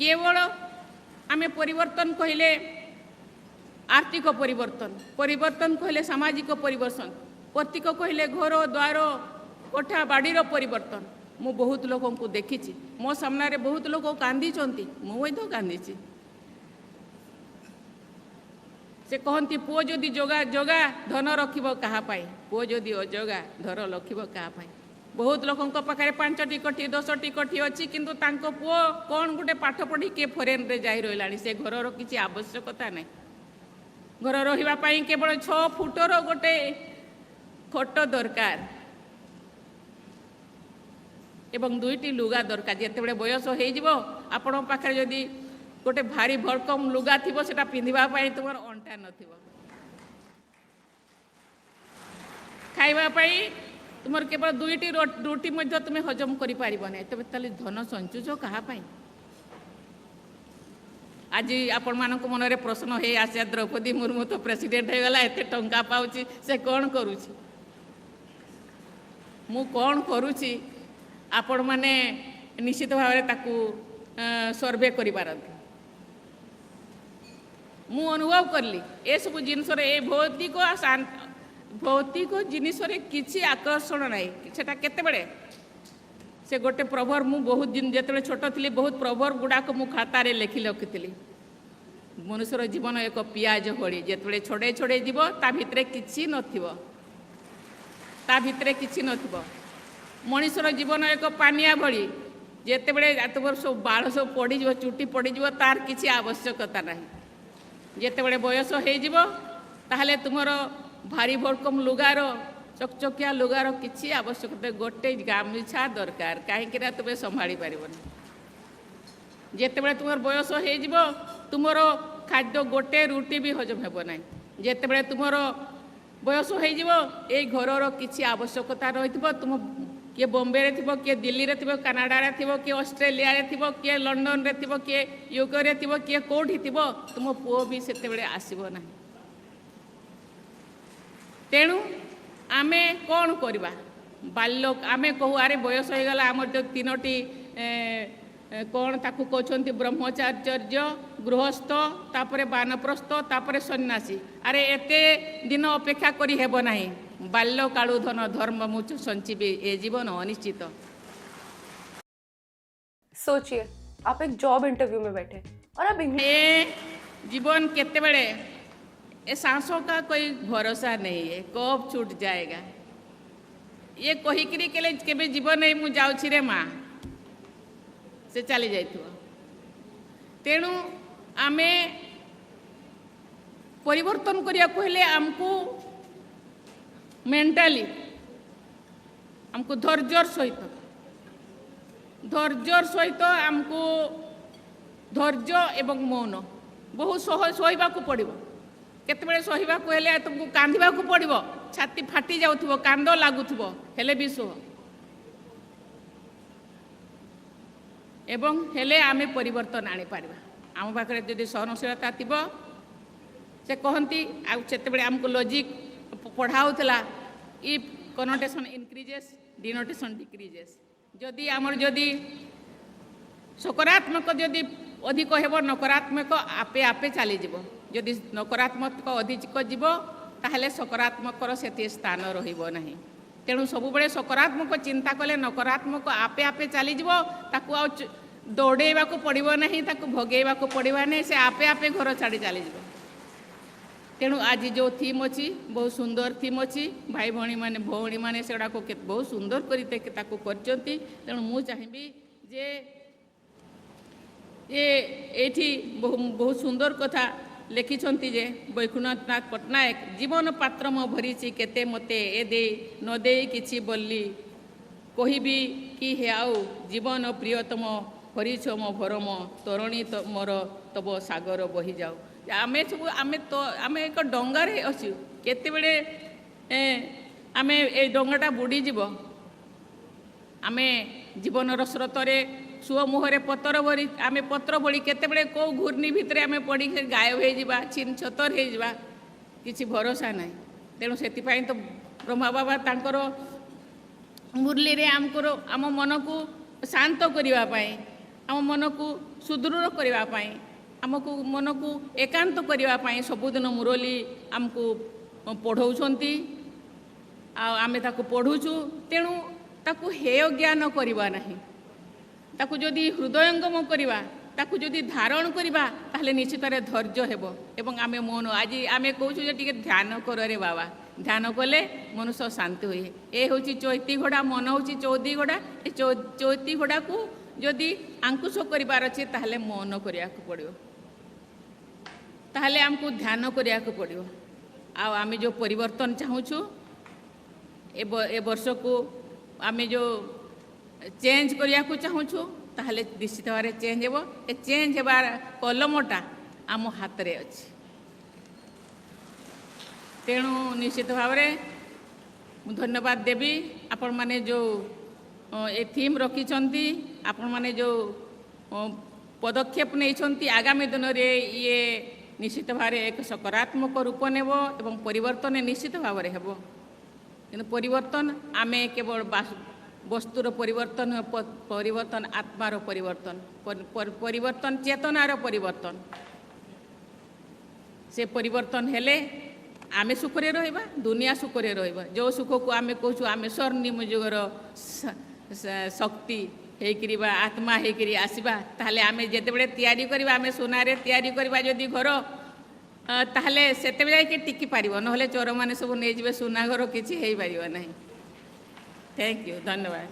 କେବଳ ଆମେ ପରିବର୍ତ୍ତନ କହିଲେ ଆର୍ଥିକ ପରିବର୍ତ୍ତନ, ପରିବର୍ତ୍ତନ କହିଲେ ସାମାଜିକ ପରିବର୍ତ୍ତନ, ପ୍ରତୀକ କହିଲେ ଘର ଦ୍ୱାର କୋଠା ବାଡ଼ିର ପରିବର୍ତ୍ତନ। ମୁଁ ବହୁତ ଲୋକଙ୍କୁ ଦେଖିଛି, ମୋ ସାମ୍ନାରେ ବହୁତ ଲୋକ କାନ୍ଦିଛନ୍ତି, ମୁଁ ମଧ୍ୟ କାନ୍ଦିଛି। ସେ କହନ୍ତି, ପୁଅ ଯଦି ଯୋଗା ଯୋଗା ଧନ ରଖିବ କାହା ପାଇଁ, ପୁଅ ଯଦି ଅଯୋଗା ଧନ ରଖିବ କାହା ପାଇଁ। ବହୁତ ଲୋକଙ୍କ ପାଖରେ 5ଟି କୋଠି 10ଟି କୋଠି ଅଛି, କିନ୍ତୁ ତାଙ୍କ ପୁଅ କ'ଣ ଗୋଟେ ପାଠ ପଢ଼ି କିଏ ଫରେନ୍ରେ ଯାଇ ରହିଲାଣି, ସେ ଘରର କିଛି ଆବଶ୍ୟକତା ନାହିଁ। ଘର ରହିବା ପାଇଁ କେବଳ 6 ଫୁଟର ଗୋଟେ ଖଟ ଦରକାର ଏବଂ 2ଟି ଲୁଗା ଦରକାର। ଯେତେବେଳେ ବୟସ ହେଇଯିବ, ଆପଣଙ୍କ ପାଖରେ ଯଦି ଗୋଟେ ଭାରି ଭରକମ ଲୁଗା ଥିବ, ସେଟା ପିନ୍ଧିବା ପାଇଁ ତୁମର ଅଣ୍ଟା ନଥିବ। ଖାଇବା ପାଇଁ ତୁମର କେବଳ 2ଟି ରୁଟି ମଧ୍ୟ ତୁମେ ହଜମ କରିପାରିବ ନାହିଁ। ତେବେ ତାହେଲେ ଧନ ସଞ୍ଚୁଛ କାହା ପାଇଁ? ଆଜି ଆପଣମାନଙ୍କ ମନରେ ପ୍ରଶ୍ନ ହେଇ ଆସିବା, ଦ୍ରୌପଦୀ ମୁର୍ମୁ ତ ପ୍ରେସିଡେଣ୍ଟ ହେଇଗଲା, ଏତେ ଟଙ୍କା ପାଉଛି, ସେ କ'ଣ କରୁଛି? ମୁଁ କ'ଣ କରୁଛି ଆପଣମାନେ ନିଶ୍ଚିତ ଭାବରେ ତାକୁ ସର୍ଭେ କରିପାରନ୍ତି। ମୁଁ ଅନୁଭବ କଲି ଏସବୁ ଜିନିଷରେ, ଏ ଭୌତିକ ଜିନିଷରେ କିଛି ଆକର୍ଷଣ ନାହିଁ। ସେଟା କେତେବେଳେ ସେ ଗୋଟେ ପ୍ରଭର୍ବ, ମୁଁ ବହୁତ ଦିନ ଯେତେବେଳେ ଛୋଟ ଥିଲି ବହୁତ ପ୍ରଭର୍ବ ଗୁଡ଼ାକ ମୁଁ ଖାତାରେ ଲେଖି ରଖିଥିଲି। ମନୁଷ୍ୟର ଜୀବନ ଏକ ପିଆଜ ଭଳି, ଯେତେବେଳେ ଛଡ଼େଇ ଛଡ଼େଇ ଯିବ ତା ଭିତରେ କିଛି ନଥିବ, ତା ଭିତରେ କିଛି ନଥିବ। ମଣିଷର ଜୀବନ ଏକ ପାନିଆ ଭଳି, ଯେତେବେଳେ ତୁମର ସବୁ ବାଳ ସବୁ ପଡ଼ିଯିବ, ଚୁଟି ପଡ଼ିଯିବ, ତାର କିଛି ଆବଶ୍ୟକତା ନାହିଁ। ଯେତେବେଳେ ବୟସ ହେଇଯିବ ତାହେଲେ ତୁମର ଭାରି ଭରକମ ଲୁଗାର, ଚକଚକିଆ ଲୁଗାର କିଛି ଆବଶ୍ୟକତା, ଗୋଟେ ଗାମୁଛା ଦରକାର, କାହିଁକି ନା ତୁମେ ସମ୍ଭାଳି ପାରିବନି। ଯେତେବେଳେ ତୁମର ବୟସ ହେଇଯିବ ତୁମର ଖାଦ୍ୟ ଗୋଟେ ରୁଟି ବି ହଜମ ହେବ ନାହିଁ। ଯେତେବେଳେ ତୁମର ବୟସ ହେଇଯିବ ଏଇ ଘରର କିଛି ଆବଶ୍ୟକତା ରହିଥିବ, ତୁମ କିଏ ବମ୍ବେରେ ଥିବ, କିଏ ଦିଲ୍ଲୀରେ ଥିବ, କାନାଡ଼ାରେ ଥିବ, କିଏ ଅଷ୍ଟ୍ରେଲିଆରେ ଥିବ, କିଏ ଲଣ୍ଡନରେ ଥିବ, କିଏ ୟୁକେରେ ଥିବ, କିଏ କେଉଁଠି ଥିବ, ତୁମ ପୁଅ ବି ସେତେବେଳେ ଆସିବ ନାହିଁ। ତେଣୁ ଆମେ କ'ଣ କରିବା? ବାଲ୍ୟ ଆମେ କହୁ, ଆରେ ବୟସ ହେଇଗଲା, ଆମର ଯେଉଁ 3ଟି କ'ଣ ତାକୁ କହୁଛନ୍ତି, ବ୍ରହ୍ମଚର୍ଯ୍ୟ, ଗୃହସ୍ଥ, ତାପରେ ବାନପ୍ରସ୍ଥ, ତାପରେ ସନ୍ନ୍ୟାସୀ। ଆରେ ଏତେ ଦିନ ଅପେକ୍ଷା କରି ହେବ ନାହିଁ। ବାଲ୍ୟକାଳୁ ଧନ ଧର୍ମ ମୁଁ ସଞ୍ଚିବି, ଏ ଜୀବନ ଅନିଶ୍ଚିତ। सोचिए, आप एक जॉब इंटरव्यू में बैठे और आप इंग्लिश ଏ ଜୀବନ କେତେବେଳେ, ଏ सांसों का कोई भरोसा नहीं है, कब छूट जाएगा। ଇଏ କହିକିରି କେଲେ କେବେ ଯିବ ନାହିଁ, ମୁଁ ଯାଉଛି ରେ ମା, ସେ ଚାଲି ଯାଇଥିବ। ତେଣୁ ଆମେ ପରିବର୍ତ୍ତନ କରିବାକୁ ହେଲେ ଆମକୁ ମେଣ୍ଟାଲି, ଆମକୁ ଧୈର୍ଯ୍ୟର ସହିତ, ଧୈର୍ଯ୍ୟର ସହିତ ଆମକୁ ଧୈର୍ଯ୍ୟ ଏବଂ ମୌନ ବହୁତ ସହିବାକୁ ପଡ଼ିବ। କେତେବେଳେ ସହିବାକୁ ହେଲେ ତୁମକୁ କାନ୍ଦିବାକୁ ପଡ଼ିବ, ଛାତି ଫାଟି ଯାଉଥିବ, କାନ୍ଦ ଲାଗୁଥିବ, ହେଲେ ବି ସହ ଏବଂ ହେଲେ ଆମେ ପରିବର୍ତ୍ତନ ଆଣିପାରିବା। ଆମ ପାଖରେ ଯଦି ସହନଶୀଳତା ଥିବ, ସେ କହନ୍ତି, ଆଉ ସେତେବେଳେ ଆମକୁ ଲଜିକ୍ ପଢ଼ା ହେଉଥିଲା, if connotation increases denotation decreases. ଯଦି ଆମର ଯଦି ସକାରାତ୍ମକ ଯଦି ଅଧିକ ହେବ, ନକାରାତ୍ମକ ଆପେ ଆପେ ଚାଲିଯିବ। ଯଦି ନକାରାତ୍ମକ ଅଧିକ ଯିବ ତାହେଲେ ସକାରାତ୍ମକର ସେଠି ସ୍ଥାନ ରହିବ ନାହିଁ। ତେଣୁ ସବୁବେଳେ ସକାରାତ୍ମକ ଚିନ୍ତା କଲେ ନକାରାତ୍ମକ ଆପେ ଆପେ ଚାଲିଯିବ, ତାକୁ ଆଉ ଦୌଡ଼େଇବାକୁ ପଡ଼ିବ ନାହିଁ, ତାକୁ ଭଗେଇବାକୁ ପଡ଼ିବ ନାହିଁ, ସେ ଆପେ ଆପେ ଘର ଛାଡ଼ି ଚାଲିଯିବ। ତେଣୁ ଆଜି ଯେଉଁ ଥିମ୍ ଅଛି ବହୁତ ସୁନ୍ଦର ଥିମ୍ ଅଛି, ଭାଇ ଭଉଣୀମାନେ ଭଉଣୀମାନେ ସେଗୁଡ଼ାକୁ ବହୁତ ସୁନ୍ଦର କରି ତାକୁ କରିଛନ୍ତି। ତେଣୁ ମୁଁ ଚାହିଁବି ଯେ ଏ ଏଇଠି ବହୁତ ସୁନ୍ଦର କଥା ଲେଖିଛନ୍ତି ଯେ ବୈକୁଣ୍ଠନାଥ ପଟ୍ଟନାୟକ, ଜୀବନ ପାତ୍ର ମୋ ଭରିଛି କେତେ ମୋତେ ଏ ଦେଇ ନ ଦେଇ କିଛି ବୋଲି କହିବି କି ହେ ଆଉ, ଜୀବନ ପ୍ରିୟତମ ଭରିଛ ମୋ ଭରମ, ତରଣୀ ତ ମୋର ତବ ସାଗର ବହିଯାଉ। ଆମେ ସବୁ ଆମେ ତ ଆମେ ଏକ ଡଙ୍ଗାରେ ଅଛୁ, କେତେବେଳେ ଆମେ ଏଇ ଡଙ୍ଗାଟା ବୁଡ଼ିଯିବ, ଆମେ ଜୀବନର ସ୍ରୋତରେ ସୁଅ ମୁହଁରେ ପତର ଭରି ଆମେ ପତ୍ର ଭଳି କେତେବେଳେ କେଉଁ ଘୂର୍ଣ୍ଣି ଭିତରେ ଆମେ ପଡ଼ିକି ଗାୟବ ହେଇଯିବା, ଛିନ ଛତର ହେଇଯିବା, କିଛି ଭରସା ନାହିଁ। ତେଣୁ ସେଥିପାଇଁ ତ ବ୍ରହ୍ମା ବାବା ତାଙ୍କର ମୁରଲୀରେ ଆମ ମନକୁ ଶାନ୍ତ କରିବା ପାଇଁ, ଆମ ମନକୁ ସୁଦୃଢ଼ କରିବା ପାଇଁ, ଆମକୁ ମନକୁ ଏକାନ୍ତ କରିବା ପାଇଁ ସବୁଦିନ ମୁରଲୀ ଆମକୁ ପଢ଼ଉଛନ୍ତି ଆଉ ଆମେ ତାକୁ ପଢ଼ୁଛୁ। ତେଣୁ ତାକୁ ହେୟ ଜ୍ଞାନ କରିବା ନାହିଁ। ତାକୁ ଯଦି ହୃଦୟଙ୍ଗମ କରିବା, ତାକୁ ଯଦି ଧାରଣ କରିବା, ତାହେଲେ ନିଶ୍ଚିତରେ ଧୈର୍ଯ୍ୟ ହେବ ଏବଂ ଆମେ ମନ ଆଜି ଆମେ କହୁଛୁ ଯେ ଟିକେ ଧ୍ୟାନ କରରେ ବାବା। ଧ୍ୟାନ କଲେ ମନୁଷ୍ୟ ଶାନ୍ତି ହୁଏ। ଏ ହେଉଛି ଚୈତି ଘୋଡ଼ା, ମନ ହେଉଛି ଚୌଦି ଘୋଡ଼ା। ଏ ଚୈତି ଘୋଡ଼ାକୁ ଯଦି ଆଙ୍କୁଶ କରିବାର ଅଛି, ତାହେଲେ ମନ କରିବାକୁ ପଡ଼ିବ, ତାହେଲେ ଆମକୁ ଧ୍ୟାନ କରିବାକୁ ପଡ଼ିବ। ଆଉ ଆମେ ଯେଉଁ ପରିବର୍ତ୍ତନ ଚାହୁଁଛୁ ଏ ବର୍ଷକୁ, ଆମେ ଯେଉଁ ଚେଞ୍ଜ କରିବାକୁ ଚାହୁଁଛୁ, ତାହେଲେ ନିଶ୍ଚିତ ଭାବରେ ଚେଞ୍ଜ ହେବ। ଏ ଚେଞ୍ଜ ହେବାର କଲମଟା ଆମ ହାତରେ ଅଛି। ତେଣୁ ନିଶ୍ଚିତ ଭାବରେ ମୁଁ ଧନ୍ୟବାଦ ଦେବି ଆପଣମାନେ ଯେଉଁ ଏ ଥିମ୍ ରଖିଛନ୍ତି, ଆପଣମାନେ ଯେଉଁ ପଦକ୍ଷେପ ନେଇଛନ୍ତି। ଆଗାମୀ ଦିନରେ ଇଏ ନିଶ୍ଚିତ ଭାବରେ ଏକ ସକାରାତ୍ମକ ରୂପ ନେବ ଏବଂ ପରିବର୍ତ୍ତନ ନିଶ୍ଚିତ ଭାବରେ ହେବ। କିନ୍ତୁ ପରିବର୍ତ୍ତନ ଆମେ କେବଳ ବସ୍ତୁର ପରିବର୍ତ୍ତନ, ପରିବର୍ତ୍ତନ ଆତ୍ମାର ପରିବର୍ତ୍ତନ, ପରିବର୍ତ୍ତନ ଚେତନାର ପରିବର୍ତ୍ତନ। ସେ ପରିବର୍ତ୍ତନ ହେଲେ ଆମେ ସୁଖରେ ରହିବା, ଦୁନିଆ ସୁଖରେ ରହିବ। ଯେଉଁ ସୁଖକୁ ଆମେ କହୁଛୁ, ଆମେ ସ୍ୱର୍ଣ୍ଣିମ ଯୁଗର ଶକ୍ତି ହେଇକିରି ବା ଆତ୍ମା ହେଇକିରି ଆସିବା, ତାହେଲେ ଆମେ ଯେତେବେଳେ ତିଆରି କରିବା, ଆମେ ସୁନାରେ ତିଆରି କରିବା ଯଦି ଘର, ତାହେଲେ ସେତେବେଳେ ଯାଇକି ଟିକି ପାରିବ। ନହେଲେ ଚୋରମାନେ ସବୁ ନେଇଯିବେ ସୁନା ଘର, କିଛି ହେଇପାରିବ ନାହିଁ। Thank you, ଧନ୍ୟବାଦ।